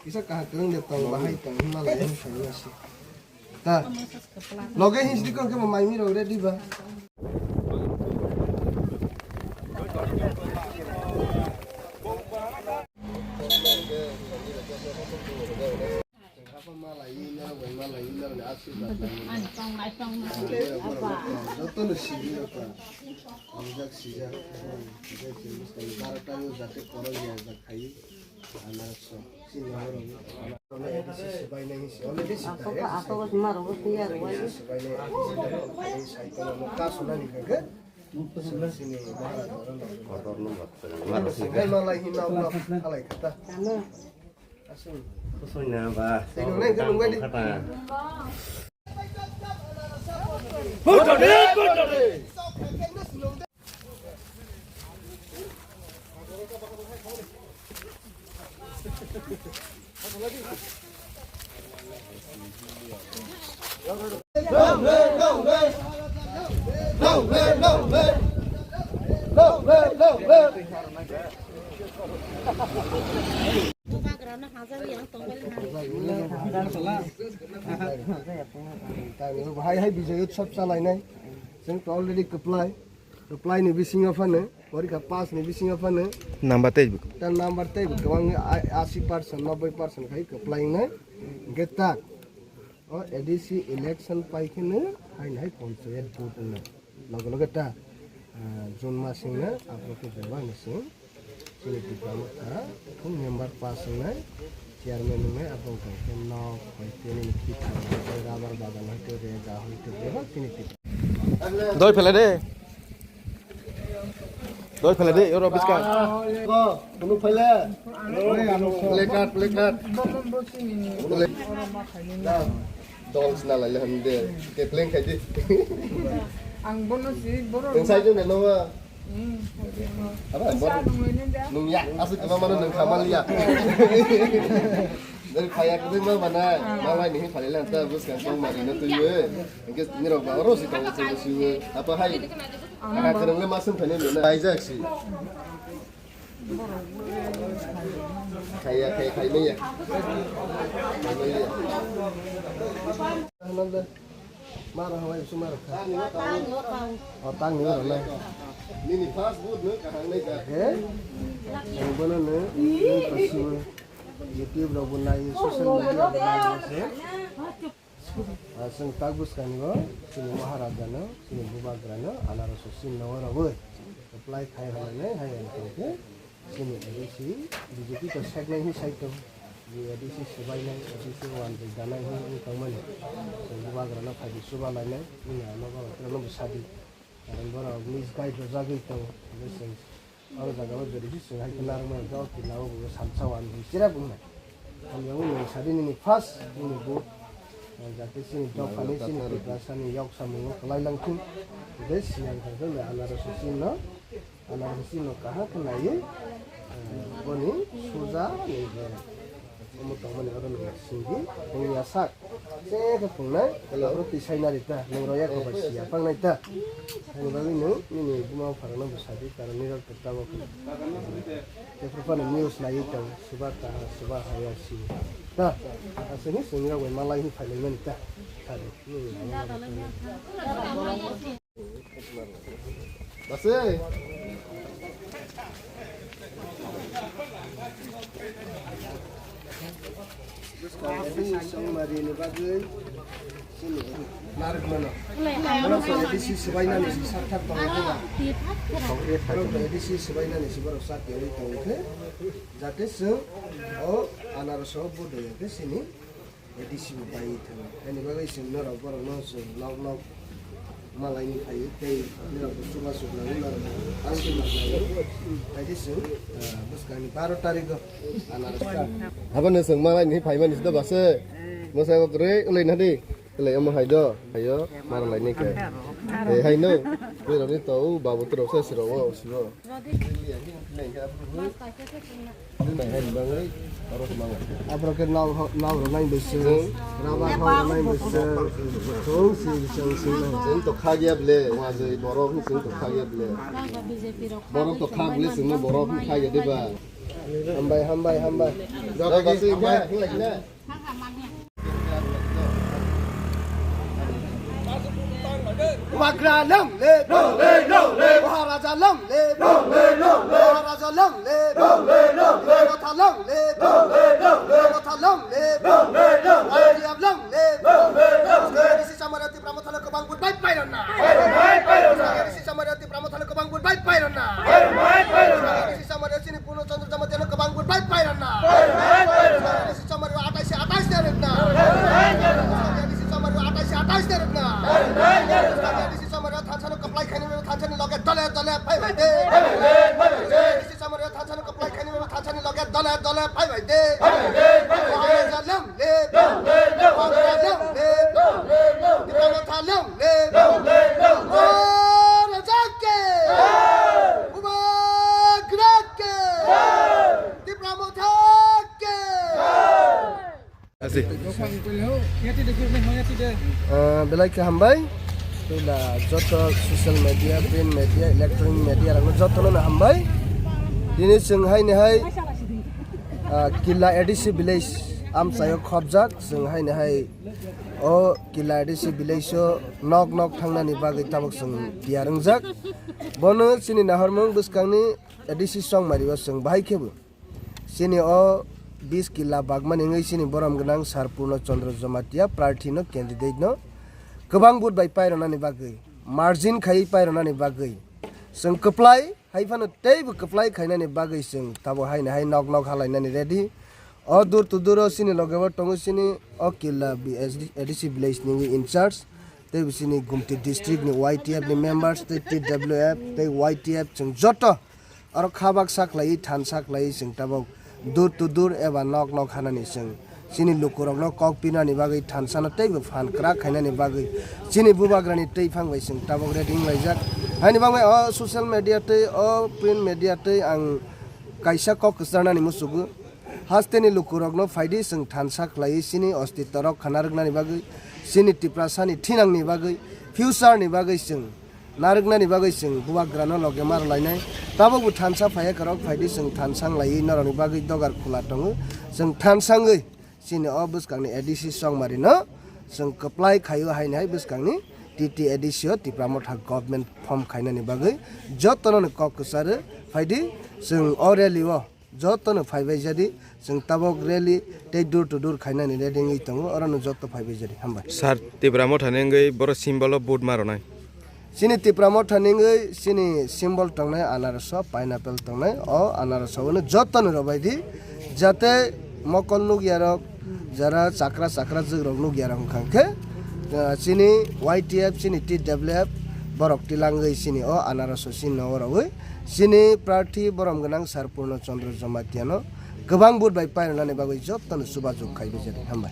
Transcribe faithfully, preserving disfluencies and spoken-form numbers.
Kisa kaham kwrwng de tong, bahai tong hwnma lai ang sani asi. Ta. Loge hin sidi kon ke mai mi rok ready ba. Apa malai, ina bai malai, ina bai aswk da. Ani tong lai tong lai. Joto no sidi rok ta. Ang jak sijak. Ang jak sijak. Bara tayo jate koro ya jak khai. Ana so. Sini horo. Ana A D C sibai nai si. Already si ta. A D C sibai nai. Sai ta mo ka suna ni ka ke. Sini mahara doro no. Kotor no mat. Sibai malai hina ulo alai kata. Kusoina ba. Tei nung nai, tei nung nai. Kata. Hai hai Bijay Utsav chalainai. Chwng to already kwplai. Kwplai ni bisingo phano, porikha pass ni bisingo phano. Number tei. Ta number tei kwbang a-, asi percent, noboi percent khai kwplai wngnai. Hwnkhe ta. O A D C election pai kheno haino hai panchayat vote wngna. Loge loge ta, ah, June mas wngna, aphuru khe bebak ni sing chini Tipra Motha, thung member pass wngnai, chairman wngnai, abo wngkha khe nok, bai tei nini Tipra, rubber bagan hoite, rega hoite, bebak chini Tipra. Doi phela de. Doi phela de, oro biska. Ko, bunu phela. Play card, play card. Play. Dol sna lai le hande. Ke pleng khai di. Ang bono si boro. Nung sai jung de no. Hmm. Aba, boro. Nung ya, asu kema mana nung kamal ya. Dari phaya kudai ma mana, malai ni phali lan ta bus kan tong mari na tu ye. Engke nirok ba oro si tong si si. Apa hai? Ana kereng le masem phani na. Hai jak si. Khaya, khaya, khai maya. Khai maya. Maro hawai su maro kha. O tang ni ro nai. Nini fast food no kahang nai ka. He? Ang bono no, no kasu. YouTube rok bo nai, social media rok bo nai se. Ah, chwng tak bwskango chini Maharajano, chini Bubagrano, anaros o chini nogo rogwi apply khai hwnwi hai ang tongkhe chini A D C, B J P to seknai hinwi sai tong, je A D C swbainai, A D C wanjwi danai hinwi wng tongmani. Chwng Bubagrano phaidi chuba lainai, wngya nogo rokno bo sadi. Karon borok misguide rwjagwi tongo, hwnwi chwng Oro jaga o jodi si chwng hai khe narwkmani, o kila o bo salsa o ani hinwi chera bwngnai. Hamya wngmani sadi nini first nini bo, eh, jate chini dophani chini Tiprasani yok samungo kwlai lang thung. Tei siyang thang thang bai anaros chini no, anaros chini no kaham khe naiwi, eh, boni suja ni je omo tongmani oro nini sindi, boni yasak. Che khe phungnai, abo twi saina ri ta, nwng rw ya kho bai si ya phang nai ta. Ani bagwi nwng nini buma bupharokno bwsadi, karon nirok tabuk. Tei phuru phano news naiwi tong, swba kaha, swba haya si ta. Aswkni chwng rok bai malai wng phai lai mani ta. Sadi. Base. Songmari ni bagwi sini narik mano. Ano sa A D C swbainani si sakthak tongo ba. Ano A D C swbainani si borok sak yari tongkhe jate chwng o anaros o budaya khe sini A D C bo bai thang. Ani bagwi chwng norok borokno chwng nok nok malaini phaio tei norok bo chubachu nangwi norok ang se ma nangwi. Tei chwng, ah, bwskangni baro tarikgo anaros kha. Abono chwng malaini phaimani se do base. Mwsai bo kwrwi wlwi nadi. Wlwi omo hai do. Haio mara laini khe. Eh, hai no. Ni rok ni to, babu tu rok sa si rok, o, si rok. Aborok khe nao, nao rwnai bai se, raba hor rwnai bai se, chwng si, chwng si. Chwng to kha gya ble, wajwi borok chwng to kha gya ble. Borok to kha ble, chwng no borok kha gya de ba. Hambai, hambai, hambai. Jaka si kha. Bubagra long live! Long live, long live! Maharaja long live! Long live, long live! Maharaja long live! Long live, long live! Debatha long live! Long live, long live! Debatha long live! Long live, long live! R T F long live! Long live, long live! Samaria Tipra Mothano kwbang vote bai paironna. Paironna, paironna. Samaria Tipra Mothano kwbang vote bai paironna. Paironna, paironna. Samaria chini Purno Chandra Jamatia no kwbang vote bai paironna. Paironna, paironna. Samaria atais atais de rwna. Paironna, paironna. Samaria atais atais de rwna. Paironna, paironna. Samaria thansa no kwplai khaini, thansa ni loge dole dole phai bai de. Paironna, paironna. Samaria thansa no kwplai khaini, thansa ni loge dole dole phai bai de. Paironna, paironna. Maharaja long live! Long live, long live! Long live, long live! Tipra Motha long live! Long live, long live! Maharaja ke! Jai! Bubagra ke! Jai! Tipra Motha ke! Jai! Asi. Ah, belai khe hambai. Tei la joto social media, print media, electronic media rokno jotono no hambai. Tini chwng hai ni hai, ah, Killa A D C village amchaio khopjak, chwng hai ni hai o Killa A D C village o nok nok thangnani bagwi tabuk chwng tiyar wngjak. Bono chini nahormung bwskangni A D C chongmari o chwng bahai khe bo. Chini o bis killa bagmani wngwi chini borom gwnang Sir Purno Chandra Jamatia prarthi no candidate no kwbang vote bai pairwnani bagwi, margin khaiwi pairwnani bagwi chwng kwplai hai phano teibo kwplai khainani bagwi chwng tabo haino hai nok nok halainani ready. O dur to duro chini loge o tongo chini o killa B S D, A D C village ni wngwi in charge teibo chini Gumti district ni Y T F ni members tei T W F tei Y T F chwng joto aro kha baksa khlaiwi thansa khlaiwi chwng tabuk dur to dur eba nok nok hanani chwng chini lukurokno kok pinani bagwi thansano teibo phan kwrak khainani bagwi chini bubagrani twiphang bai chwng tabuk ready wnglaijak. Haini bagwi o social media tei o print media tei ang kaisa kok kwcharnani muchugo. Hasteni lukurokno phaidi chwng thansa khlaiwi chini ostitwrok khana rwknani bagwi, chini Tiprasani thinangni bagwi, future ni bagwi chwng narwknani bagwi chwng bubagrano loge ma rwlainai. Tabukbo thansa phaiya kwrwk phaidi chwng thansa wnglaiwi norokni bagwi dogar khula tongo. Chwng thansa wngwi chini o bwskangni A D C chongmarino chwng kwplai khaio haini hai bwskangni T T A D C o Tipra Motha government form khainani bagwi jotono kok kwcharo phaidi chwng o rally o jotono phaibai jadi chwng tabuk rally tei door to door khainani ready wngwi tongo, orono joto phaibai jadi. Hambai. Sir, Tipra Mothani wngwi boro symbol o vote ma rwnai. Chini Tipra Mothani wngwi chini symbol tongnai anaroso, pineapple tongnai, o anaroso bono jotono rwbai di, jate mokol nukyarok, jara chakra chakra jwkrok nukyarok wngkha khe, ah, chini Y T F, chini T W F borok tilangwi chini o anaroso chini nogo rogwi chini prarthi borom gwnang Sir Purno Chandra Jamatia no kwbang vote bai pairwnani bagwi jotono chubachu khaibai jadi. Hambai.